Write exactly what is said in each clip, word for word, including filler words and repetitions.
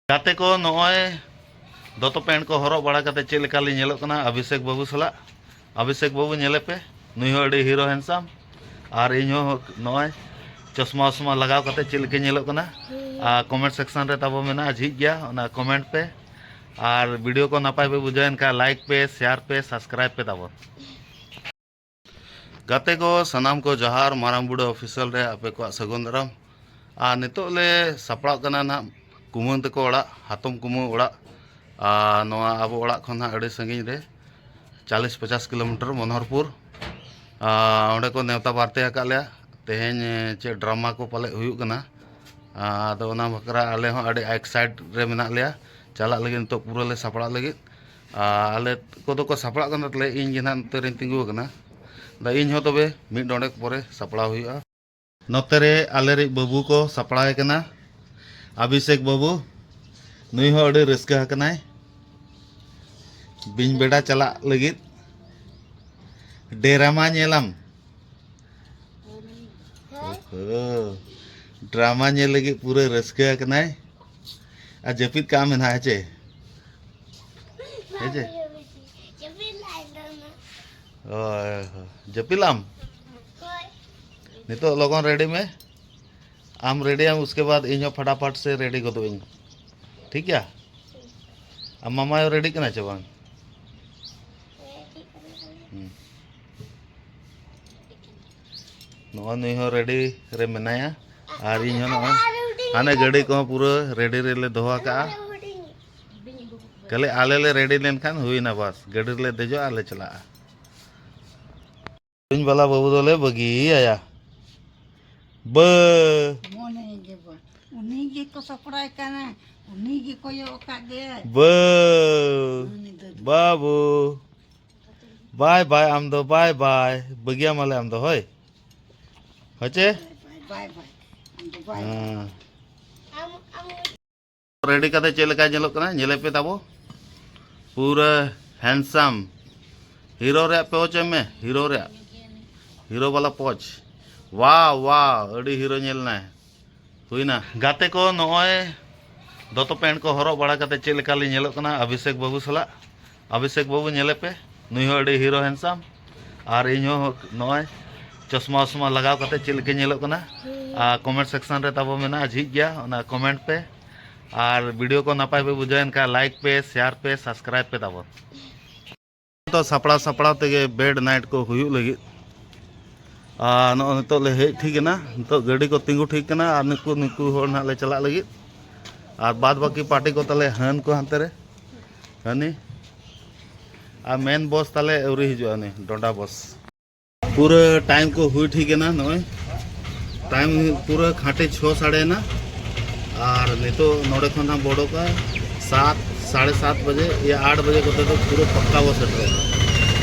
ᱜᱟᱛᱮ ᱠᱚ, ᱱᱚᱜᱼᱚᱭ ᱫᱚᱛᱚ ᱯᱮᱱᱴ ᱠᱚ ᱦᱚᱨᱚᱜ ᱵᱟᱲᱟ ᱠᱟᱛᱮ ᱪᱮᱫ ᱞᱮᱠᱟ ᱞᱤᱧ ᱧᱮᱞᱚᱜ ᱠᱟᱱᱟ ᱚᱵᱷᱤᱥᱮᱠ ᱵᱟᱹᱵᱩ ᱥᱟᱞᱟᱜ? ᱚᱵᱷᱤᱥᱮᱠ ᱵᱟᱹᱵᱩ, ᱧᱮᱞᱮ ᱯᱮ, ᱱᱩᱭ ᱦᱚᱸ ᱟᱹᱰᱤ ᱦᱤᱨᱳ ᱦᱮᱱᱰᱥᱟᱢ, ᱟᱨ ᱤᱧ ᱦᱚᱸ ᱱᱚᱜᱼᱚᱭ ᱪᱚᱥᱢᱟ ᱣᱚᱥᱢᱟ ᱞᱟᱜᱟᱣ ᱠᱟᱛᱮ ᱪᱮᱫ ᱞᱮᱠᱟ ᱧᱮᱞᱚᱜ ᱠᱟᱱᱟ᱾ ᱟᱨ ᱠᱚᱢᱮᱱᱴ ᱥᱮᱠᱥᱚᱱ ᱨᱮ ᱛᱟᱵᱚ ᱢᱮᱱᱟᱜᱼᱟ ᱡᱷᱤᱡ ᱜᱮᱭᱟ, ᱚᱱᱟ ᱠᱚᱢᱮᱱᱴ ᱯᱮ᱾ ᱟᱨ ᱵᱷᱤᱰᱤᱭᱳ ᱠᱚ ᱱᱟᱯᱟᱭ ᱯᱮ ᱵᱩᱡᱷᱟᱹᱣ ᱮᱱ ᱠᱷᱟᱱ ᱞᱟᱭᱤᱠ ᱯᱮ, ᱥᱮᱭᱟᱨ ᱯᱮ, ᱥᱟᱵᱥᱠᱨᱟᱭᱤᱵ ᱯᱮ ᱛᱟᱵᱚᱱ᱾ ᱜᱟᱛᱮ ᱠᱚ ᱥᱟᱱᱟᱢ ᱠᱚ ᱡᱚᱦᱟᱨ, ᱢᱟᱨᱟᱝ ᱵᱩᱰᱷᱟᱹ ᱚᱯᱷᱤᱥᱤᱭᱟᱞ ᱨᱮ ᱟᱯᱮ ᱠᱚᱣᱟᱜ ᱥᱟᱹᱜᱩᱱ ᱫᱟᱨᱟᱢ᱾ ᱟᱨ ᱱᱤᱛᱚᱜ ᱞᱮ ᱥᱟᱯᱲᱟᱜ ᱠᱟᱱᱟ ᱱᱟᱦᱟᱜ ᱠᱩᱢᱟᱹᱝ ᱛᱟᱠᱚ ᱚᱲᱟᱜ, ᱦᱟᱛᱚᱢ ᱠᱩᱢᱟᱹᱝ ᱚᱲᱟᱜ᱾ ᱟᱨ ᱱᱚᱣᱟ ᱟᱵᱚ ᱚᱲᱟᱜ ᱠᱷᱚᱱ ᱱᱟᱦᱟᱜ ᱟᱹᱰᱤ ᱥᱟᱺᱜᱤᱧ ᱨᱮ, ᱪᱟᱞᱤᱥ ᱯᱚᱪᱟᱥ ᱠᱤᱞᱳᱢᱤᱴᱟᱨ, ᱢᱚᱱᱳᱦᱚᱨᱯᱩᱨ᱾ ᱟᱨ ᱚᱸᱰᱮ ᱠᱚ ᱱᱮᱣᱛᱟ ᱵᱟᱨᱛᱮ ᱟᱠᱟᱫ ᱞᱮᱭᱟ᱾ ᱛᱮᱦᱮᱧ ᱪᱮᱫ ᱰᱨᱟᱢᱟ ᱠᱚ ᱯᱟᱞᱮ ᱦᱩᱭᱩᱜ ᱠᱟᱱᱟ᱾ ᱟᱫᱚ ᱚᱱᱟ ᱵᱟᱠᱷᱨᱟ ᱟᱞᱮ ᱦᱚᱸ ᱟᱹᱰᱤ ᱮᱠᱥᱟᱭᱤᱴ ᱨᱮ ᱢᱮᱱᱟᱜ ᱞᱮᱭᱟ, ᱪᱟᱞᱟᱜ ᱞᱟᱹᱜᱤᱫ, ᱱᱤᱛᱚᱜ ᱯᱩᱨᱟᱹ ᱞᱮ ᱥᱟᱯᱲᱟᱜ ᱞᱟᱹᱜᱤᱫ᱾ ᱟᱨ ᱟᱞᱮ ᱠᱚᱫᱚ ᱠᱚ ᱥᱟᱯᱲᱟᱜ ᱠᱟᱱᱟ, ᱛᱟᱦᱞᱮ ᱤᱧ ᱜᱮ ᱱᱟᱦᱟᱜ ᱱᱚᱛᱮ ᱨᱮᱧ ᱛᱤᱸᱜᱩ ᱟᱠᱟᱱᱟ᱾ ᱟᱫᱚ ᱤᱧ ᱦᱚᱸ ᱛᱚᱵᱮ ᱢᱤᱫ ᱰᱚᱸᱰᱮᱠ ᱯᱚᱨᱮ ᱥᱟᱯᱲᱟᱣ ᱦᱩᱭᱩᱜᱼᱟ᱾ ᱱᱚᱛᱮ ᱨᱮ ᱟᱞᱮᱨᱤᱡ ᱵᱟᱹᱵᱩ ᱠᱚ ᱥᱟᱯᱲᱟᱣ ᱮ ᱠᱟᱱᱟ, ᱚᱵᱷᱤᱥᱮᱠ ᱵᱟᱹᱵᱩ᱾ ᱱᱩᱭ ᱦᱚᱸ ᱟᱹᱰᱤ ᱨᱟᱹᱥᱠᱟᱹ ᱟᱠᱟᱱᱟᱭ ᱵᱤᱧ ᱵᱮᱰᱟ ᱪᱟᱞᱟᱜ ᱞᱟᱹᱜᱤᱫ᱾ ᱰᱮᱨᱟᱢᱟ ᱧᱮᱞᱟᱢ᱾ ᱳᱦᱳ, ᱰᱨᱟᱢᱟ ᱧᱮᱞ ᱞᱟᱹᱜᱤᱫ ᱯᱩᱨᱟᱹ ᱨᱟᱹᱥᱠᱟᱹ ᱟᱠᱟᱱᱟᱭ᱾ ᱟᱨ ᱡᱟᱹᱯᱤᱫ ᱠᱟᱜ ᱢᱮ ᱱᱟᱦᱟᱜ, ᱦᱮᱸ ᱪᱮ? ᱦᱮᱸ ᱪᱮ? ᱦᱳᱭ, ᱦᱳᱭ᱾ ᱡᱟᱹᱯᱤᱫ ᱞᱟᱢ? ᱱᱤᱛᱚᱜ ᱞᱚᱜᱚᱱ ᱨᱮᱰᱤ ᱢᱮ᱾ ᱟᱢ ᱨᱮᱰᱤᱭᱟᱢ, ᱩᱥᱠᱮ ᱵᱟᱫ ᱤᱧ ᱦᱚᱸ ᱯᱷᱟᱴᱟᱯᱷᱟᱴ ᱥᱮ ᱨᱮᱰᱤ ᱜᱚᱫᱚᱜ ᱟᱹᱧ᱾ ᱴᱷᱤᱠ ᱜᱮᱭᱟ? ᱟᱢ ᱢᱟᱢᱟᱭ ᱨᱮᱰᱤ ᱠᱟᱱᱟ ᱪᱮ ᱵᱟᱝ? ᱦᱩᱸ᱾ ᱱᱚᱜᱼᱚᱭ ᱱᱩᱭ ᱦᱚᱸ ᱨᱮᱰᱤ ᱨᱮ ᱢᱮᱱᱟᱭᱟ, ᱟᱨ ᱤᱧ ᱦᱚᱸ ᱱᱚᱜᱼᱚᱭ ᱦᱟᱱᱮ ᱜᱟᱹᱰᱤ ᱠᱚᱦᱚᱸ ᱯᱩᱨᱟᱹ ᱨᱮᱰᱤ ᱨᱮᱞᱮ ᱫᱚᱦᱚ ᱟᱠᱟᱜᱼᱟ᱾ ᱠᱷᱟᱹᱞᱤ ᱟᱞᱮ ᱞᱮ ᱨᱮᱰᱤ ᱞᱮᱱᱠᱷᱟᱱ ᱦᱩᱭᱱᱟ, ᱵᱟᱥ, ᱜᱟᱹᱰᱤ ᱨᱮᱞᱮ ᱫᱮᱡᱚᱜᱼᱟ ᱟᱨ ᱞᱮ ᱪᱟᱞᱟᱜᱼᱟ᱾ ᱤᱧ ᱵᱟᱞᱟ ᱵᱟᱹᱵᱩ ᱫᱚᱞᱮ ᱵᱟᱹᱜᱤᱭᱟᱭᱟ᱾ ᱵᱟᱹ᱾ ᱢᱚᱱᱮ ᱜᱮ ᱵᱟᱝ᱾ ᱩᱱᱤ ᱜᱮᱠᱚ ᱥᱟᱯᱲᱟᱭ ᱠᱟᱱᱟ, ᱩᱱᱤ ᱜᱮ ᱠᱚᱭᱚᱜ ᱟᱠᱟᱫ ᱜᱮᱭᱟᱭ᱾ ᱵᱟᱹ᱾ ᱩᱱᱤ ᱫᱚ ᱵᱟᱹᱵᱩ᱾ ᱵᱟᱭ ᱵᱟᱭ, ᱟᱢ ᱫᱚ ᱵᱟᱭ ᱵᱟᱭ᱾ ᱵᱟᱹᱜᱤᱭᱟᱢᱟᱞᱮ ᱟᱢ ᱫᱚ, ᱦᱳᱭ᱾ ᱦᱳᱭ ᱪᱮ? ᱵᱟᱭ ᱵᱟᱭ᱾ ᱟᱢ ᱫᱚ ᱵᱟᱭ ᱵᱟᱭ᱾ ᱦᱮᱸ᱾ ᱨᱮᱰᱤ ᱠᱟᱛᱮ ᱪᱮᱫ ᱞᱮᱠᱟᱭ ᱧᱮᱞᱚᱜ ᱠᱟᱱᱟ, ᱧᱮᱞᱮ ᱯᱮ ᱛᱟᱵᱚ᱾ ᱯᱩᱨᱟᱹ ᱦᱮᱱᱰᱥᱟᱢ, ᱦᱤᱨᱳ ᱨᱮᱭᱟᱜ ᱯᱚᱡᱽ ᱮᱢ ᱢᱮ, ᱦᱤᱨᱳ ᱨᱮᱭᱟᱜ, ᱦᱤᱨᱳ ᱵᱟᱞᱟ ᱯᱚᱡᱽ᱾ ᱣᱟᱣ, ᱣᱟᱣ, ᱟᱹᱰᱤ ᱦᱤᱨᱳ ᱧᱮᱞ ᱱᱟᱭ᱾ ᱦᱩᱭᱱᱟ᱾ ᱜᱟᱛᱮ ᱠᱚ, ᱱᱚᱜᱼᱚᱭ ᱫᱚᱛᱚ ᱯᱮᱱᱴ ᱠᱚ ᱦᱚᱨᱚᱜ ᱵᱟᱲᱟ ᱠᱟᱛᱮ ᱪᱮᱫ ᱞᱮᱠᱟ ᱞᱤᱧ ᱧᱮᱞᱚᱜ ᱠᱟᱱᱟ ᱚᱵᱷᱤᱥᱮᱠ ᱵᱟᱹᱵᱩ ᱥᱟᱞᱟᱜ᱾ ᱚᱵᱷᱤᱥᱮᱠ ᱵᱟᱹᱵᱩ ᱧᱮᱞᱮ ᱯᱮ, ᱱᱩᱭ ᱦᱚᱸ ᱟᱹᱰᱤ ᱦᱤᱨᱳ ᱦᱮᱱᱰᱥᱟᱢ᱾ ᱟᱨ ᱤᱧ ᱦᱚᱸ ᱱᱚᱜᱼᱚᱭ ᱪᱚᱥᱢᱟ ᱩᱥᱢᱟ ᱞᱟᱜᱟᱣ ᱠᱟᱛᱮ ᱪᱮᱫ ᱞᱮᱠᱟ ᱧᱮᱞᱚᱜ ᱠᱟᱱᱟ᱾ ᱟᱨ ᱠᱚᱢᱮᱱᱴ ᱥᱮᱠᱥᱚᱱ ᱨᱮ ᱛᱟᱵᱚ ᱢᱮᱱᱟᱜᱼᱟ ᱡᱷᱤᱡ ᱜᱮᱭᱟ, ᱚᱱᱟ ᱠᱚᱢᱮᱱᱴ ᱯᱮ᱾ ᱟᱨ ᱵᱷᱤᱰᱤᱭᱳ ᱠᱚ ᱱᱟᱯᱟᱭ ᱯᱮ ᱵᱩᱡᱷᱟᱹᱣ ᱮᱱ ᱠᱷᱟᱱ ᱞᱟᱭᱤᱠ ᱯᱮ, ᱥᱮᱭᱟᱨ ᱯᱮ, ᱥᱟᱵᱥᱠᱨᱟᱭᱤᱵ ᱯᱮ ᱛᱟᱵᱚᱱ᱾ ᱛᱚ ᱥᱟᱯᱲᱟᱣ ᱥᱟᱯᱲᱟᱣ ᱛᱮᱜᱮ ᱵᱮᱰ ᱱᱟᱭᱤᱴ ᱠᱚ ᱦᱩᱭᱩᱜ ᱞᱟᱹᱜᱤᱫ᱾ ᱟᱨ ᱱᱚᱜᱼᱚᱭ ᱱᱤᱛᱚᱜ ᱞᱮ ᱦᱮᱡ ᱴᱷᱤᱠ ᱮᱱᱟ, ᱱᱤᱛᱚᱜ ᱜᱟᱹᱰᱤ ᱠᱚ ᱛᱤᱸᱜᱩ ᱴᱷᱤᱠ ᱠᱟᱱᱟ᱾ ᱟᱨ ᱱᱩᱠᱩ ᱱᱩᱠᱩ ᱦᱚᱲ ᱱᱟᱦᱟᱜ ᱞᱮ ᱪᱟᱞᱟᱜ ᱞᱟᱹᱜᱤᱫ᱾ ᱟᱨ ᱵᱟᱫ ᱵᱟᱹᱠᱤ ᱯᱟᱨᱴᱤ ᱠᱚ ᱛᱟᱞᱮ ᱦᱟᱹᱱ ᱠᱚ ᱦᱟᱱᱛᱮ ᱨᱮ, ᱦᱟᱹᱱᱤ᱾ ᱟᱨ ᱢᱮᱱ ᱵᱚᱥ ᱛᱟᱞᱮ ᱟᱹᱣᱨᱤ ᱦᱤᱡᱩᱜᱼᱟ, ᱩᱱᱤ ᱰᱚᱸᱰᱟ ᱵᱚᱥ᱾ ᱯᱩᱨᱟᱹ ᱴᱟᱭᱤᱢ ᱠᱚ ᱦᱩᱭ ᱴᱷᱤᱠ ᱮᱱᱟ᱾ ᱱᱚᱜᱼᱚᱭ ᱴᱟᱭᱤᱢ ᱯᱩᱨᱟᱹ ᱠᱷᱟᱸᱴᱮ ᱪᱷᱚ ᱥᱟᱲᱮ ᱮᱱᱟ᱾ ᱟᱨ ᱱᱤᱛᱚᱜ ᱱᱚᱰᱮ ᱠᱷᱚᱱ ᱦᱟᱸᱜ ᱵᱚᱰᱚᱜᱼᱟ ᱥᱟᱛ, ᱥᱟᱲᱮ ᱥᱟᱛ ᱵᱟᱡᱮ ᱭᱟ ᱟᱴ ᱵᱟᱡᱮ ᱠᱚᱛᱮ ᱫᱚ ᱯᱩᱨᱟᱹ ᱯᱟᱠᱠᱟ ᱵᱚ ᱥᱮᱴᱮᱨᱚᱜᱼᱟ᱾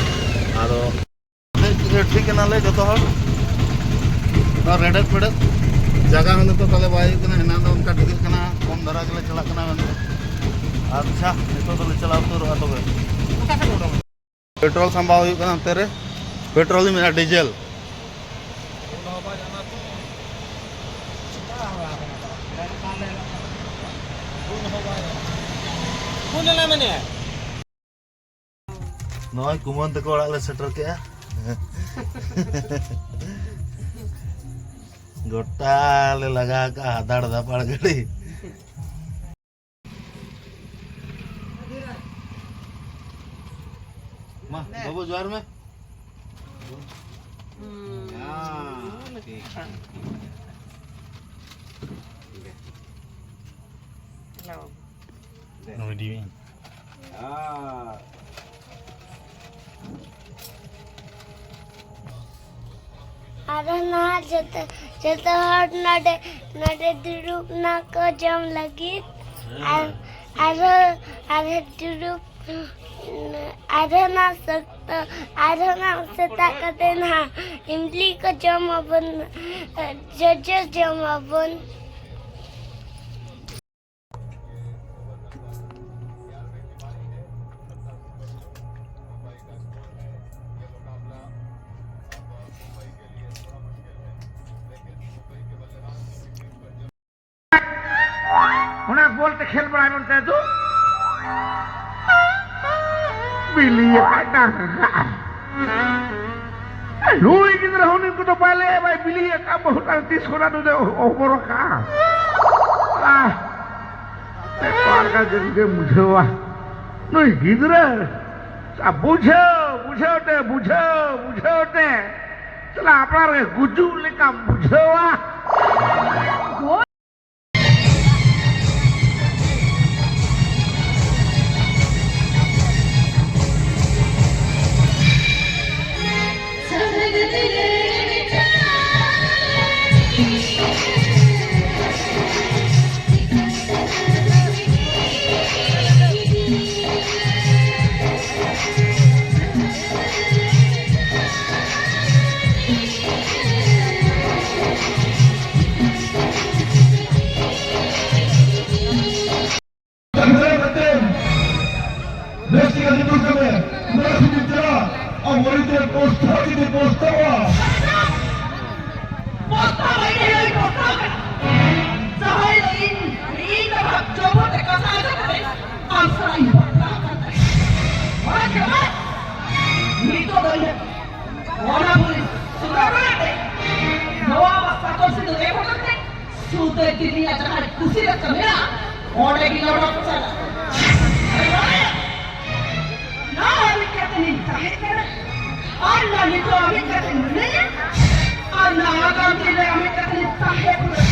ᱟᱫᱚ ᱴᱷᱤᱠ ᱮᱱᱟᱞᱮ ᱡᱚᱛᱚ ᱦᱚᱲ᱾ ᱱᱚᱣᱟ ᱨᱮᱰᱮᱫ ᱯᱮᱰᱮᱫ ᱡᱟᱭᱜᱟ ᱦᱚᱸ ᱱᱤᱛᱚᱜ ᱛᱟᱞᱮ ᱵᱟᱭ ᱦᱩᱭᱩᱜ ᱠᱟᱱᱟ, ᱮᱱᱟᱝ ᱫᱚ ᱚᱱᱠᱟ ᱰᱷᱮᱨᱚᱜ ᱠᱟᱱᱟ, ᱠᱚᱢ ᱫᱷᱟᱨᱟ ᱜᱮᱞᱮ ᱪᱟᱞᱟᱜ ᱠᱟᱱᱟ ᱢᱮᱱᱛᱮ᱾ ᱟᱪᱪᱷᱟ, ᱱᱤᱛᱚᱜ ᱫᱚᱞᱮ ᱪᱟᱞᱟᱣ ᱩᱛᱟᱹᱨᱚᱜᱼᱟ ᱛᱚᱵᱮ᱾ ᱯᱮᱴᱨᱳᱞ ᱥᱟᱢᱵᱟᱣ ᱦᱩᱭᱩᱜ ᱠᱟᱱᱟ ᱚᱱᱛᱮ ᱨᱮ, ᱯᱮᱴᱨᱳᱞ ᱤᱧ ᱢᱮᱱᱟ, ᱰᱤᱡᱮᱞ᱾ ᱱᱚᱜᱼᱚᱭ ᱠᱩᱢᱟᱹᱝ ᱛᱟᱠᱚ ᱚᱲᱟᱜ ᱞᱮ ᱥᱮᱴᱮᱨ ᱠᱮᱜᱼᱟ᱾ ᱜᱚᱴᱟ ᱞᱮ ᱞᱟᱜᱟ ᱟᱠᱟᱜᱼᱟ ᱦᱟᱫᱟᱲ ᱫᱷᱟᱯᱟᱲ ᱜᱟᱹᱰᱤ᱾ ᱢᱟ, ᱵᱟᱹᱵᱩ, ᱡᱚᱦᱟᱨ ᱢᱮ᱾ ᱦᱮᱸ, ᱴᱷᱤᱠ, ᱴᱷᱤᱠ, ᱴᱷᱤᱠ᱾ ᱦᱮᱞᱳ᱾ ᱱᱚᱰᱤ᱾ ᱦᱮᱸ᱾ ᱟᱨᱦᱚᱸ ᱱᱟᱦᱟᱜ ᱡᱚᱛᱚ, ᱡᱚᱛᱚ ᱦᱚᱲ ᱱᱚᱰᱮ, ᱱᱚᱰᱮ ᱫᱩᱲᱩᱵ ᱱᱟ ᱠᱚ ᱡᱚᱢ ᱞᱟᱹᱜᱤᱫ᱾ ᱟᱨ, ᱟᱨᱦᱚᱸ, ᱟᱨᱦᱚᱸ ᱫᱩᱲᱩᱵ, ᱟᱨᱦᱚᱸ ᱱᱟᱦᱟᱜ ᱥᱚᱠᱛᱚ, ᱟᱨᱦᱚᱸ ᱱᱟᱦᱟᱜ ᱥᱮᱛᱟᱜ ᱠᱟᱛᱮ ᱱᱟᱦᱟᱜ ᱤᱢᱞᱤ ᱠᱚ ᱡᱚᱢ ᱟᱵᱚᱱ, ᱡᱚᱡᱚ ᱡᱚᱢ ᱟᱵᱚᱱ᱾ ᱚᱱᱟ ᱵᱚᱞ ᱛᱮ ᱠᱷᱮᱞ ᱵᱟᱲᱟᱭ ᱢᱮᱱᱛᱮ ᱫᱚ ᱵᱤᱞᱤ ᱟᱠᱟᱫ ᱰᱟᱝᱜᱟ᱾ ᱱᱩᱭ ᱜᱤᱫᱽᱨᱟᱹ ᱦᱚᱸ ᱱᱩᱭ ᱠᱚᱫᱚ ᱵᱟᱭ ᱞᱟᱹᱭᱟ, ᱵᱟᱭ ᱵᱤᱞᱤ ᱟᱠᱟᱫ, ᱵᱟᱹᱦᱩ ᱛᱟᱭ ᱛᱤᱥ ᱠᱷᱚᱱᱟᱜ ᱱᱩᱭ ᱫᱚ ᱦᱚᱵᱚᱨ ᱟᱠᱟᱫᱼᱟ᱾ ᱟᱦ, ᱵᱮᱯᱟᱨ ᱠᱟ ᱡᱩᱫᱤ ᱜᱮ ᱵᱩᱡᱷᱟᱹᱣᱟ ᱱᱩᱭ ᱜᱤᱫᱽᱨᱟᱹ᱾ ᱟ, ᱵᱩᱡᱷᱟᱹᱣ, ᱵᱩᱡᱷᱟᱹᱣ ᱛᱮ, ᱵᱩᱡᱷᱟᱹᱣ, ᱵᱩᱡᱷᱟᱹᱣ ᱛᱮ᱾ ᱪᱟᱞᱟ ᱟᱯᱱᱟᱨ ᱜᱮ ᱜᱩᱡᱩᱜ ᱞᱮᱠᱟᱢ ᱵᱩᱡᱷᱟᱹᱣᱟ᱾ ᱰᱟᱝᱨᱟ ᱠᱟᱛᱮᱢ ᱱᱮᱥ ᱜᱮ ᱟᱹᱰᱤ ᱫᱩᱠ ᱠᱟᱱᱟ᱾ ᱱᱚᱰᱮ ᱠᱷᱚᱱ ᱡᱩᱫᱤ ᱪᱟᱞᱟᱜ, ᱟᱢ ᱢᱚᱨᱤ ᱛᱮ ᱯᱚᱥᱛᱟᱣ ᱡᱩᱫᱤ ᱯᱚᱥᱛᱟᱣᱟ᱾ ᱯᱚᱥᱛᱟᱣ ᱵᱟᱭ ᱞᱟᱹᱭ ᱯᱚᱥᱛᱟᱣ ᱠᱟᱱᱟ᱾ ᱡᱟᱦᱟᱸᱭ ᱫᱚ ᱤᱧ, ᱤᱧ ᱫᱚ ᱦᱟᱸᱜ ᱡᱚᱵᱚᱨ ᱛᱮ ᱠᱟᱛᱷᱟ ᱟᱸᱡᱚᱢ ᱠᱟᱛᱮ ᱟᱢ ᱥᱟᱞᱟᱜ ᱤᱧ ᱵᱟᱯᱞᱟ ᱟᱠᱟᱱ ᱛᱟᱦᱮᱸ᱾ ᱚᱱᱟ ᱜᱮ ᱵᱟᱝ, ᱱᱤᱛᱚᱜ ᱫᱚ ᱤᱧᱟᱹᱜ ᱚᱱᱟ ᱵᱩᱨᱩ ᱥᱩᱨ ᱨᱮ ᱱᱚᱣᱟ ᱥᱟᱠᱚᱢ ᱥᱤᱸᱫᱩᱨ ᱮᱢ ᱦᱚᱴᱚ ᱠᱟᱛᱮ ᱥᱩᱫᱷᱟᱹ ᱫᱤᱱᱤᱭᱟ ᱡᱟᱦᱟᱸ ᱠᱩᱥᱤ ᱨᱟᱹᱥᱠᱟᱹ ᱢᱮᱱᱟᱜᱼᱟ, ᱚᱸᱰᱮ ᱜᱮ ᱞᱚᱰᱚ ᱠᱚ ᱪᱟᱞᱟᱜᱼᱟ᱾ ᱱᱚᱣᱟ ᱢᱤᱫ ᱠᱟᱛᱮ ᱤᱧ ᱛᱟᱦᱮᱸ ᱠᱟᱱᱟ, ᱟᱨ ᱱᱚᱣᱟ ᱱᱤᱛᱚᱜ ᱢᱤᱫ ᱠᱟᱛᱮ ᱢᱤᱱᱟᱹᱧᱟ, ᱟᱨ ᱱᱚᱣᱟ ᱟᱜᱟᱢ ᱫᱤᱱ ᱨᱮ ᱢᱤᱫ ᱠᱟᱛᱮ ᱤᱧ ᱛᱟᱦᱮᱸ ᱠᱟᱱᱟ᱾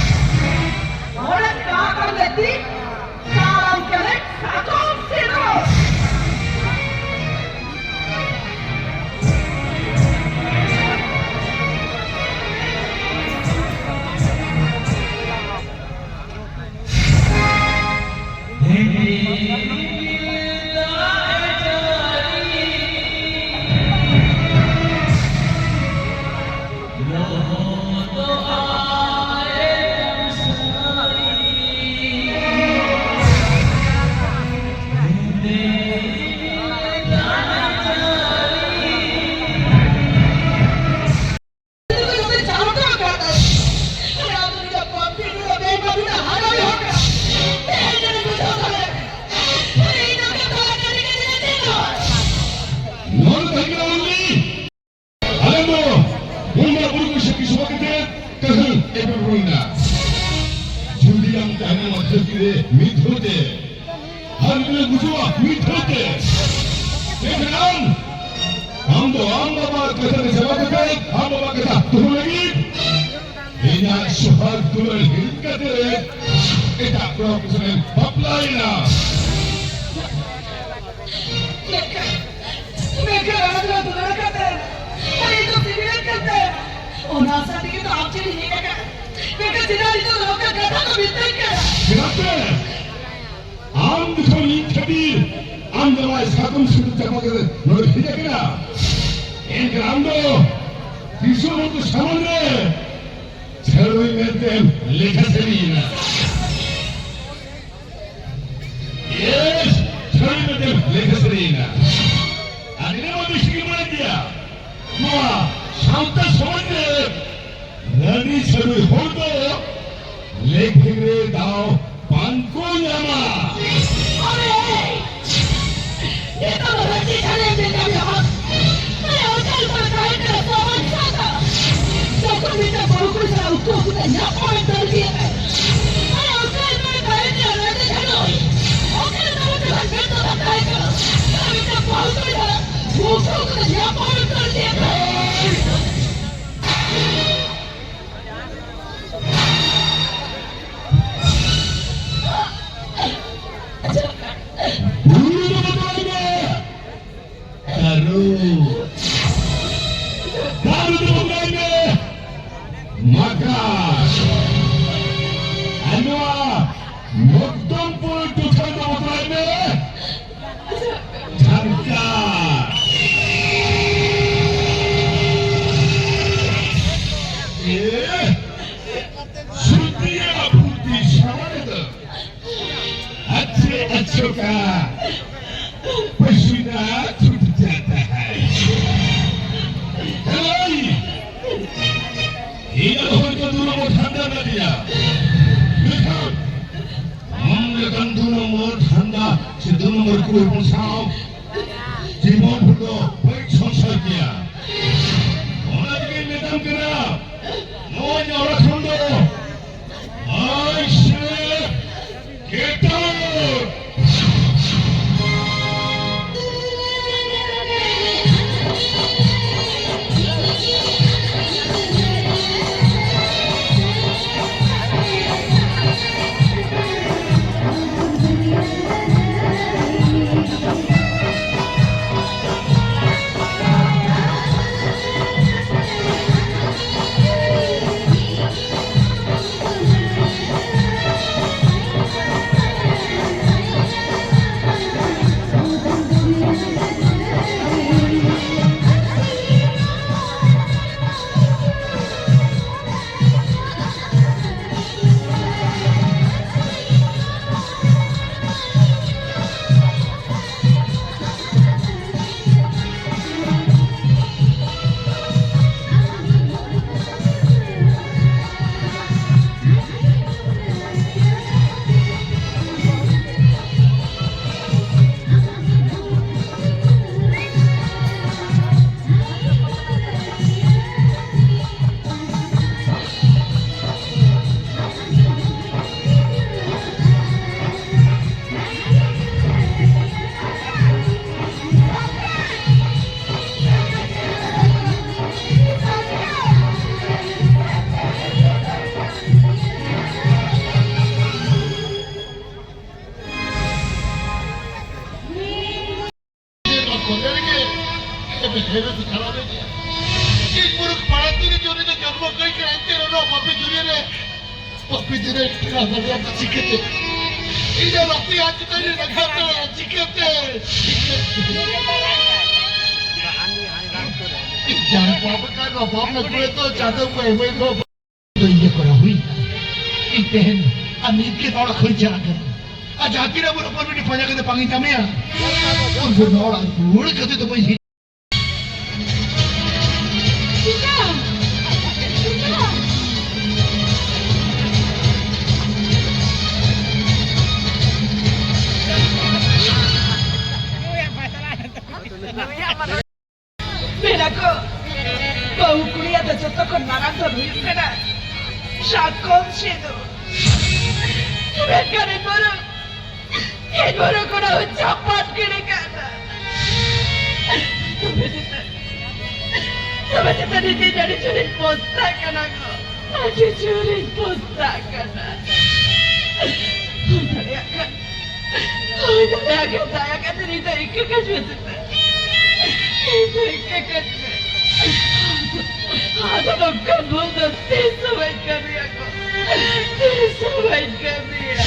ᱚᱸᱰᱮ ᱠᱟᱦᱟ ᱠᱟᱱ ᱞᱮ ᱛᱤ ᱛᱟᱲᱟᱢ ᱠᱟᱱᱟ ᱥᱟᱠᱚᱢ ᱥᱤᱸᱫᱩᱨ᱾ ᱵᱩᱡᱷᱟᱹᱣᱟ ᱢᱤᱫ ᱫᱷᱟᱹᱣ ᱛᱮ᱾ ᱢᱮᱱᱠᱷᱟᱱ ᱟᱢ, ᱟᱢ ᱫᱚ ᱟᱢ ᱵᱟᱵᱟ ᱠᱟᱛᱷᱟ ᱨᱮ ᱪᱟᱵᱟ ᱠᱟᱛᱮ, ᱟᱢ ᱵᱟᱵᱟ ᱠᱟᱛᱷᱟ ᱫᱚᱦᱚ ᱞᱟᱹᱜᱤᱫ ᱤᱧᱟᱜ ᱥᱚᱦᱟᱜ ᱫᱩᱞᱟᱹᱲ ᱦᱤᱲᱤᱧ ᱠᱟᱛᱮ ᱮᱴᱟᱜ ᱠᱚᱲᱟ ᱠᱚ ᱥᱟᱶ ᱮᱢ ᱵᱟᱯᱞᱟᱭᱮᱱᱟ᱾ ᱢᱮᱱᱠᱷᱟᱱ, ᱢᱮᱱᱠᱷᱟᱱ ᱚᱱᱟ ᱫᱚ ᱫᱩᱞᱟᱹᱲ ᱠᱟᱛᱮ, ᱟᱨ ᱤᱧ ᱫᱚ ᱥᱤᱵᱤᱞᱮᱱ ᱠᱟᱛᱮ, ᱚᱱᱟ ᱟᱥᱟ ᱛᱮᱜᱮ ᱛᱚ ᱟᱢ ᱴᱷᱮᱱ ᱤᱧ ᱦᱮᱡ ᱟᱠᱟᱱᱟ᱾ ᱢᱮᱱᱠᱷᱟᱱ ᱪᱮᱫᱟᱜ ᱱᱤᱛᱚᱜ ᱱᱚᱝᱠᱟ ᱠᱟᱛᱷᱟ ᱠᱚ ᱢᱮᱛᱟᱹᱧ ᱠᱟᱱᱟ? ᱪᱮᱫᱟᱜ ᱥᱮ ᱟᱢ ᱡᱚᱠᱷᱚᱱ ᱤᱧ ᱠᱷᱟᱹᱛᱤᱨ ᱟᱢ ᱡᱟᱶᱟᱭ ᱥᱟᱠᱚᱢ ᱥᱩᱫᱷᱩ ᱪᱟᱯᱟ ᱠᱟᱛᱮ ᱱᱚᱰᱮ ᱦᱮᱡ ᱟᱠᱟᱱᱟ, ᱮᱱᱠᱷᱟᱱ ᱟᱢ ᱫᱚ ᱫᱤᱥᱚᱢ ᱦᱚᱲ ᱠᱚ ᱥᱟᱢᱟᱝ ᱨᱮ ᱪᱷᱟᱹᱲᱣᱤ ᱢᱮᱱᱛᱮᱢ ᱞᱮᱠᱷᱟ ᱥᱟᱹᱨᱤᱭᱮᱱᱟ᱾ ᱮᱥ, ᱪᱷᱟᱹᱲᱣᱤ ᱢᱮᱱᱛᱮᱢ ᱞᱮᱠᱷᱟ ᱥᱟᱹᱨᱤᱭᱮᱱᱟ᱾ ᱟᱨ ᱤᱱᱟᱹ ᱢᱟ ᱵᱮᱥ ᱜᱮ ᱵᱟᱲᱟᱭ ᱜᱮᱭᱟ᱾ ᱱᱚᱣᱟ ᱥᱟᱶᱛᱟ ᱥᱚᱢᱟᱡᱽ ᱨᱮ ᱨᱟᱺᱰᱤ ᱪᱷᱟᱹᱰᱣᱤ ᱦᱚᱲ ᱫᱚ ᱞᱮᱠᱷᱮᱝ ᱨᱮ ᱫᱟᱣ ᱵᱟᱝ ᱠᱚ ᱧᱟᱢᱟ᱾ ᱟᱨᱮ! ᱱᱤᱛᱚᱜ ᱫᱚ ᱨᱟᱺᱰᱤ ᱪᱷᱟᱹᱰᱣᱤ ᱧᱮᱞ ᱧᱟᱢ ᱧᱟᱢᱟ᱾ ᱟᱨᱮ, ᱚᱱᱠᱟ ᱞᱮᱠᱟ ᱛᱟᱦᱮᱸ ᱠᱟᱱᱟ ᱥᱚᱢᱟᱡᱽ ᱥᱟᱶᱛᱟ᱾ ᱡᱚᱠᱷᱚᱱ ᱢᱤᱫᱴᱟᱝ ᱵᱟᱹᱦᱩ ᱠᱩᱲᱤ ᱥᱟᱞᱟᱜ ᱩᱠᱩ ᱩᱠᱩᱛᱮ ᱧᱟᱯᱟᱢ ᱮ ᱫᱟᱹᱲ ᱤᱫᱤᱭᱮᱫ ᱛᱟᱦᱮᱸᱫ᱾ ᱟᱨᱮ, ᱚᱱᱠᱟ ᱞᱮᱠᱟ ᱛᱟᱦᱮᱸ ᱠᱟᱱᱟ ᱨᱟᱺᱰᱤ ᱪᱷᱟᱹᱰᱣᱤ᱾ ᱚᱱᱠᱟ ᱞᱮᱠᱟ ᱢᱤᱫᱴᱟᱝ ᱢᱮᱫ ᱫᱚ ᱵᱟᱝ ᱛᱟᱦᱮᱸ ᱠᱟᱱᱟ᱾ ᱟᱨ ᱢᱤᱫᱴᱟᱝ ᱵᱟᱹᱦᱩ ᱠᱩᱲᱤ ᱥᱟᱞᱟᱜ ᱩᱠᱩ ᱩᱠᱩᱛᱮ ᱧᱟᱯᱟᱢ ᱮ ᱫᱟᱹᱲ ᱤᱫᱤᱭᱮᱫ ᱛᱟᱦᱮᱸᱫ᱾ ᱵᱩᱨᱩ ᱫᱚ ᱵᱚᱫᱚᱞ ᱢᱮ, ᱠᱟᱹᱨᱩ᱾ ᱠᱟᱹᱨᱩ ᱫᱚ ᱵᱚᱫᱚᱞ ᱢᱮ, ᱢᱟᱠᱟᱲ᱾ ᱟᱨ ᱱᱚᱣᱟ ᱢᱚᱫᱚᱱᱯᱩᱨ ᱴᱚᱴᱷᱟ ᱫᱚ ᱵᱚᱫᱚᱞ ᱢᱮ, ᱡᱷᱟᱨᱠᱟ᱾ ᱮ, ᱥᱩᱨᱛᱤᱭᱟ ᱯᱷᱩᱨᱛᱤ ᱥᱟᱶᱟᱨ ᱫᱚ ᱟᱪᱪᱷᱮ ᱟᱪᱪᱷᱚ ᱠᱟ ᱯᱟᱥᱤᱱᱟ ᱪᱷᱩᱴ ᱡᱟᱛᱟ ᱦᱟᱭ᱾ ᱦᱮᱞᱳ, ᱤᱧ ᱫᱚ ᱦᱚᱭᱛᱳ ᱫᱩ ᱱᱚᱢᱵᱚᱨ ᱫᱷᱟᱱᱫᱟ ᱢᱮᱱᱟᱜ ᱞᱤᱧᱟ, ᱢᱮᱱᱠᱷᱟᱱ ᱟᱢ ᱞᱮᱠᱟᱱ ᱫᱩ ᱱᱚᱢᱵᱚᱨ ᱫᱷᱟᱱᱫᱟ ᱥᱮ ᱫᱩ ᱱᱚᱢᱵᱚᱨ ᱠᱩᱲᱤ ᱦᱚᱯᱚᱱ ᱥᱟᱶ ᱡᱤᱵᱚᱱ ᱵᱷᱳᱨ ᱫᱚ ᱵᱟᱹᱧ ᱥᱚᱝᱥᱟᱨ ᱠᱮᱭᱟ᱾ ᱚᱱᱟ ᱛᱮᱜᱮᱧ ᱢᱮᱛᱟᱢ ᱠᱟᱱᱟ, ᱱᱚᱣᱟ ᱡᱟᱣᱨᱟ ᱠᱷᱚᱱ ᱫᱚ ᱟᱭ ᱥᱮ ᱜᱮᱴ ᱟᱣᱩᱴ᱾ ᱦᱮᱨᱮ ᱫᱚ ᱪᱟᱞᱟᱣ ᱞᱮᱱ ᱜᱮᱭᱟ᱾ ᱤᱧ ᱢᱩᱨᱩᱠ ᱯᱟᱲᱟ ᱛᱮᱜᱮ ᱡᱩᱫᱤ ᱫᱚ ᱡᱚᱱᱢᱚ ᱠᱟᱹᱧ ᱠᱟᱱᱟ, ᱮᱱᱛᱮ ᱨᱮᱦᱚᱸ ᱱᱚᱣᱟ ᱯᱟᱯᱤ ᱫᱩᱱᱤᱭᱟᱹ ᱨᱮ ᱯᱟᱯᱤ ᱫᱩᱱᱤᱭᱟᱹ ᱨᱮ ᱴᱷᱮᱠᱟ ᱫᱟᱲᱮᱭᱟᱜ ᱫᱚ ᱪᱤᱠᱟᱹᱛᱮ? ᱤᱧ ᱫᱚ ᱨᱟᱹᱯᱩᱫ ᱟᱨ ᱪᱮᱛᱟᱱ ᱨᱮ ᱨᱟᱠᱷᱟ ᱫᱟᱲᱮᱭᱟᱜᱼᱟ, ᱪᱤᱠᱟᱹᱛᱮ? ᱤᱧ ᱡᱟᱦᱟᱸ ᱯᱟᱯ ᱟᱠᱟᱫ ᱱᱚᱣᱟ ᱯᱟᱯ ᱟᱹᱜᱩᱭ ᱫᱚ ᱪᱟᱸᱫᱚ ᱠᱚ ᱮᱢᱟᱹᱧ ᱫᱚ ᱫᱚ ᱤᱧ ᱜᱮ ᱠᱚᱨᱟᱣ ᱦᱩᱭ ᱮᱱᱟ᱾ ᱤᱧ ᱛᱮᱦᱮᱧ ᱟᱨ ᱱᱤᱛ ᱜᱮ ᱚᱲᱟᱜ ᱠᱷᱚᱱ ᱪᱟᱞᱟᱜ ᱠᱟᱱᱟ᱾ ᱟᱨ ᱡᱟᱦᱟᱸ ᱛᱤᱱᱟᱹᱜ ᱵᱚᱱ ᱚᱯᱚᱨ ᱢᱤᱫᱴᱤᱡ ᱯᱟᱸᱡᱟ ᱠᱟᱛᱮ ᱵᱟᱝ ᱤᱧ ᱧᱟᱢᱮᱭᱟ, ᱩᱱ ᱵᱷᱳᱨ ᱱᱚᱣᱟ ᱚᱲᱟᱜ ᱨᱩᱣᱟᱹᱲ ᱠᱟᱛᱮ ᱫᱚ ᱵᱟᱹᱧ ᱦᱮᱡ᱾ ᱪᱤᱠᱟ? ᱪᱤᱠᱟ? ᱢᱮᱱᱟ ᱠᱚ, ᱵᱟᱹᱦᱩ ᱠᱩᱲᱤᱭᱟᱜ ᱫᱚ ᱡᱚᱛᱚ ᱠᱷᱚᱱ ᱢᱟᱨᱟᱝ ᱫᱷᱚᱱ ᱦᱩᱭᱩᱜ ᱠᱟᱱᱟ ᱥᱟᱠᱚᱢ ᱥᱤᱸᱫᱩᱨ᱾ ᱢᱮᱱᱠᱷᱟᱱ ᱤᱧ ᱵᱚᱨᱚᱝ, ᱤᱧ ᱵᱚᱨᱚᱝ ᱚᱱᱟ ᱦᱚᱸ ᱪᱟᱯᱟᱫ ᱜᱤᱰᱤ ᱠᱟᱜ ᱠᱟᱱᱟ᱾ ᱛᱚᱵᱮ ᱪᱮᱛᱟ, ᱛᱚᱵᱮ ᱪᱮᱛᱟ ᱱᱤᱛ ᱤᱧ ᱟᱹᱰᱤ ᱡᱳᱨᱤᱧ ᱯᱚᱥᱛᱟᱜ ᱠᱟᱱᱟ ᱜᱚ, ᱟᱹᱰᱤ ᱡᱳᱨᱤᱧ ᱯᱚᱥᱛᱟᱜ ᱠᱟᱱᱟ᱾ ᱦᱩᱭ ᱫᱟᱲᱮᱭᱟᱜ ᱠᱷᱟᱱ ᱦᱩᱭ ᱫᱟᱲᱮᱭᱟᱜ ᱠᱷᱟᱱ ᱫᱟᱭᱟ ᱠᱟᱛᱮ ᱤᱧ ᱫᱚ ᱤᱠᱟᱹ ᱠᱟᱹᱧ ᱢᱮ ᱥᱮ᱾ ᱤᱧ ᱫᱚ ᱤᱠᱟᱹ ᱠᱟᱹᱧ ᱢᱮ᱾ ᱟᱫᱚ ᱱᱚᱝᱠᱟᱱ ᱵᱷᱩᱞ ᱫᱚ ᱛᱤᱥ ᱦᱚᱸ ᱵᱟᱹᱧ ᱠᱟᱹᱢᱤᱭᱟ ᱜᱚ᱾ ᱛᱤᱥ ᱦᱚᱸ ᱵᱟᱹᱧ ᱠᱟᱹᱢᱤᱭᱟ᱾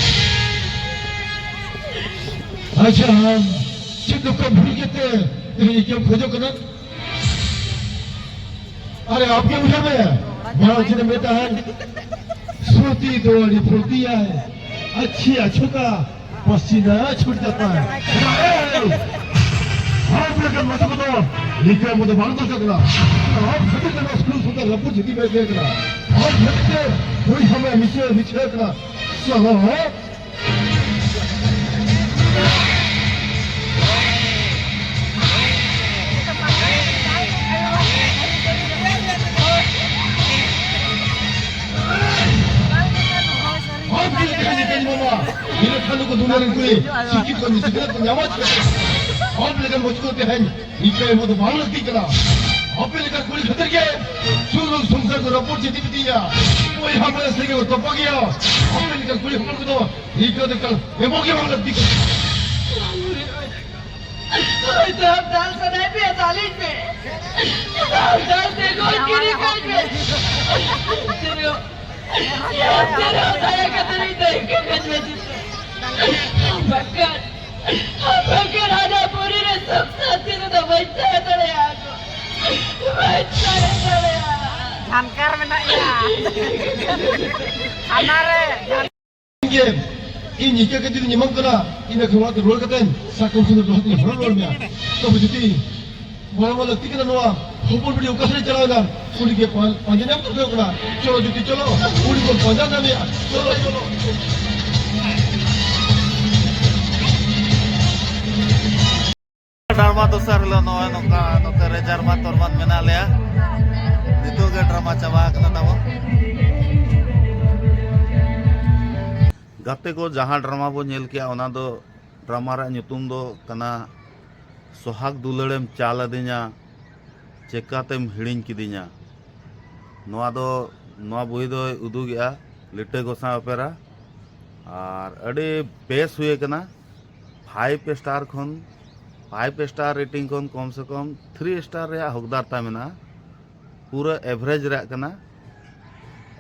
ᱟᱪᱪᱷᱟ, ᱟᱢ ᱪᱮᱫ ᱱᱚᱝᱠᱟ ᱵᱷᱩᱞ ᱠᱟᱛᱮ ᱛᱮᱦᱮᱧ ᱤᱠᱟᱹᱢ ᱠᱷᱚᱡᱚᱜ ᱠᱟᱱᱟ? अरे आपके मुझे में बड़ा जी ने बेटा है, सोती दो अड़ी फुर्ती है, अच्छी अच्छों का पसीना छूट जाता है। आप लेकर मत को तो लिखे मुझे बांध तो सकना। आप सभी के पास क्यों सुंदर रबू जी की बैठे ना। आप सभी के कोई हमें नीचे नीचे रखना। चलो। ᱦᱚᱲ ᱠᱚ ᱞᱮᱠᱟ ᱱᱤᱛᱟᱹᱧ ᱵᱟᱵᱟ, ᱤᱱᱟᱹ ᱠᱷᱟᱱ ᱫᱚᱠᱚ ᱫᱩᱞᱟᱹᱲ ᱠᱩᱲᱤ, ᱥᱤᱠᱷᱤᱛ ᱠᱚ ᱥᱤᱠᱷᱱᱟᱹᱛ ᱠᱚ ᱧᱟᱢᱟ ᱪᱮᱫ? ᱦᱚᱲ ᱞᱮᱠᱟᱱ ᱢᱚᱡᱽ ᱠᱚ ᱛᱮᱦᱮᱧ ᱤᱠᱟᱹ ᱮᱢᱚᱜ ᱫᱚ ᱵᱟᱝ ᱞᱟᱹᱠᱛᱤ ᱠᱟᱱᱟ᱾ ᱟᱯᱮ ᱞᱮᱠᱟᱱ ᱠᱩᱲᱤ ᱠᱷᱟᱹᱛᱤᱨ ᱜᱮ ᱥᱩᱨ ᱥᱚᱝᱥᱟᱨ ᱠᱚ ᱨᱟᱹᱯᱩᱫ ᱪᱮᱫ ᱤᱫᱤᱭᱟ᱾ ᱵᱚᱭᱦᱟ ᱵᱚᱭᱦᱟ ᱥᱮᱸᱜᱮᱞ ᱠᱚ ᱛᱚᱯᱟᱜ ᱜᱮᱭᱟ᱾ ᱟᱯᱮ ᱞᱮᱠᱟᱱ ᱠᱩᱲᱤ ᱦᱚᱯᱚᱱ ᱠᱚᱫᱚ ᱤᱠᱟᱹ ᱫᱚ ᱮᱠᱟᱞ ᱮᱢᱚᱜ ᱜᱮ ᱵᱟᱝ ᱞᱟᱹᱠᱛᱤ ᱠᱟᱱᱟ᱾ ᱦᱳᱭᱛᱳ ᱟᱢ ᱫᱟᱞ ᱥᱟᱱᱟᱭᱮᱫ ᱢᱮᱭᱟ, ᱫᱟᱞᱤᱧ ᱢᱮ᱾ ᱟᱢ ᱫᱟᱞ ᱛᱮ ᱜᱚᱡ ᱠᱤᱨᱤᱧ ᱠᱟᱹᱧ ᱢᱮ᱾ ᱮᱱᱛᱮ ᱨᱮᱦᱚᱸ, ᱮᱱᱛᱮ ᱨᱮᱦᱚᱸ ᱫᱟᱭᱟ ᱠᱟᱛᱮ ᱤᱧ ᱫᱚ ᱤᱠᱟᱹ ᱠᱟᱹᱧ ᱢᱮ ᱡᱤᱛᱩ᱾ ᱟᱢ ᱵᱟᱝᱠᱷᱟᱱ, ᱟᱢ ᱵᱟᱝᱠᱷᱟᱱ ᱦᱟᱱᱟ ᱯᱩᱨᱤ ᱨᱮ ᱥᱩᱠ ᱥᱟᱱᱛᱤ ᱨᱮᱫᱚ ᱵᱟᱹᱧ ᱛᱟᱦᱮᱸ ᱫᱟᱲᱮᱭᱟᱜᱼᱟ ᱜᱚ᱾ ᱵᱟᱹᱧ ᱛᱟᱦᱮᱸ ᱫᱟᱲᱮᱭᱟᱜᱼᱟ᱾ ᱡᱷᱟᱱᱠᱟᱨ ᱢᱮᱱᱟᱜ ᱜᱮᱭᱟ᱾ ᱦᱟᱱᱟ ᱨᱮ ᱜᱮ ᱤᱧ ᱤᱠᱟᱹ ᱠᱟᱛᱮ ᱤᱧ ᱮᱢᱟᱢ ᱠᱟᱱᱟ, ᱤᱱᱟᱹ ᱠᱷᱟᱱ ᱚᱲᱟᱜ ᱛᱮ ᱨᱩᱣᱟᱹᱲ ᱠᱟᱛᱮ ᱥᱟᱠᱚᱢ ᱥᱩᱱᱩᱢ ᱞᱚᱦᱚᱫ ᱤᱧ ᱦᱚᱨᱚᱜ ᱨᱩᱣᱟᱹᱲ ᱢᱮᱭᱟ᱾ ᱛᱚᱵᱮ ᱡᱩᱫᱤ ᱵᱟᱲᱟᱭ ᱢᱟ ᱞᱟᱹᱠᱛᱤ ᱠᱟᱱᱟ ᱱᱚᱣᱟ, ᱦᱚᱯᱚᱱ ᱵᱤᱴᱤ ᱚᱠᱟ ᱥᱮᱫ ᱪᱟᱞᱟᱣ ᱮᱱᱟ? ᱩᱱᱤ ᱜᱮ ᱯᱟ-, ᱯᱟᱸᱡᱟ ᱧᱟᱢ ᱠᱚ ᱦᱩᱭᱩᱜ ᱠᱟᱱᱟ᱾ ᱪᱚᱞᱚ ᱡᱩᱫᱤ ᱪᱚᱞᱚ, ᱩᱱᱤ ᱵᱚᱱ ᱯᱟᱸᱡᱟ ᱧᱟᱢᱮᱭᱟ᱾ ᱪᱚᱞᱚ, ᱪᱚᱞᱚ᱾ ᱰᱨᱟᱢᱟ ᱫᱚᱥᱟᱨ ᱦᱤᱞᱳᱜ ᱱᱚᱜᱼᱚᱭ ᱱᱚᱝᱠᱟ ᱱᱚᱛᱮ ᱨᱮ ᱡᱟᱨᱢᱟ ᱛᱚᱨᱢᱟᱱ ᱢᱮᱱᱟᱜ ᱞᱮᱭᱟ᱾ ᱱᱤᱛᱚᱜ ᱜᱮ ᱰᱨᱟᱢᱟ ᱪᱟᱵᱟ ᱟᱠᱟᱱᱟ ᱛᱟᱵᱚᱱ᱾ ᱜᱟᱛᱮ ᱠᱚ, ᱡᱟᱦᱟᱸ ᱰᱨᱟᱢᱟ ᱵᱚᱱ ᱧᱮᱞ ᱠᱮᱜᱼᱟ, ᱚᱱᱟ ᱫᱚ, ᱰᱨᱟᱢᱟ ᱨᱮᱭᱟᱜ ᱧᱩᱛᱩᱢ ᱫᱚ ᱠᱟᱱᱟ ᱥᱚᱦᱟᱜᱽ ᱫᱩᱞᱟᱹᱲᱮᱢ ᱪᱟᱞ ᱟᱹᱫᱤᱧᱟ, ᱪᱮᱠᱟᱛᱮᱢ ᱦᱤᱲᱤᱧ ᱠᱤᱫᱤᱧᱟ᱾ ᱱᱚᱣᱟ ᱫᱚ, ᱱᱚᱣᱟ ᱵᱳᱭ ᱫᱚᱭ ᱩᱫᱩᱜᱮᱜᱼᱟ ᱞᱤᱴᱟᱹ ᱜᱳᱥᱟᱸᱭ ᱚᱯᱮᱨᱟ᱾ ᱟᱨ ᱟᱹᱰᱤ ᱵᱮᱥ ᱦᱩᱭ ᱟᱠᱟᱱᱟ᱾ ᱯᱷᱟᱭᱤᱵᱷ ᱥᱴᱟᱨ ᱠᱷᱚᱱ, ᱯᱷᱟᱭᱤᱵᱷ ᱥᱴᱟᱨ ᱨᱮᱴᱤᱝ ᱠᱷᱚᱱ ᱠᱚᱢ ᱥᱮ ᱠᱚᱢ ᱛᱷᱨᱤ ᱥᱴᱟᱨ ᱨᱮᱭᱟᱜ ᱦᱚᱠᱫᱟᱨ ᱛᱟᱭ ᱢᱮᱱᱟᱜᱼᱟ᱾ ᱯᱩᱨᱟᱹ ᱮᱵᱷᱟᱨᱮᱡᱽ ᱨᱮᱭᱟᱜ ᱠᱟᱱᱟ,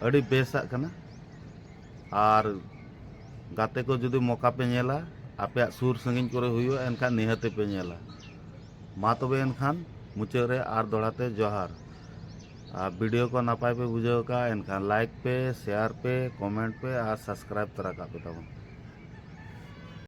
ᱟᱹᱰᱤ ᱵᱮᱥᱟᱜ ᱠᱟᱱᱟ᱾ ᱟᱨ ᱜᱟᱛᱮ ᱠᱚ, ᱡᱩᱫᱤ ᱢᱚᱠᱟ ᱯᱮ ᱧᱮᱞᱟ, ᱟᱯᱮᱭᱟᱜ ᱥᱩᱨ ᱥᱟᱺᱜᱤᱧ ᱠᱚᱨᱮ ᱦᱩᱭᱩᱜᱼᱟ, ᱮᱱᱠᱷᱟᱱ ᱱᱤᱦᱟᱹᱛ ᱯᱮ ᱧᱮᱞᱟ᱾ ᱢᱟ ᱛᱚᱵᱮ ᱮᱱᱠᱷᱟᱱ ᱢᱩᱪᱟᱹᱫ ᱨᱮ ᱟᱨ ᱫᱚᱦᱲᱟ ᱛᱮ ᱡᱚᱦᱟᱨ᱾ ᱟᱨ ᱵᱷᱤᱰᱤᱭᱳ ᱠᱚ ᱱᱟᱯᱟᱭ ᱯᱮ ᱵᱩᱡᱷᱟᱹᱣ ᱠᱟᱜᱼᱟ, ᱮᱱᱠᱷᱟᱱ ᱞᱟᱭᱤᱠ ᱯᱮ, ᱥᱮᱭᱟᱨ ᱯᱮ, ᱠᱚᱢᱮᱱᱴ ᱯᱮ ᱟᱨ ᱥᱟᱵᱥᱠᱨᱟᱭᱤᱵ ᱛᱚᱨᱟ ᱠᱟᱜ ᱯᱮ ᱛᱟᱵᱚᱱ᱾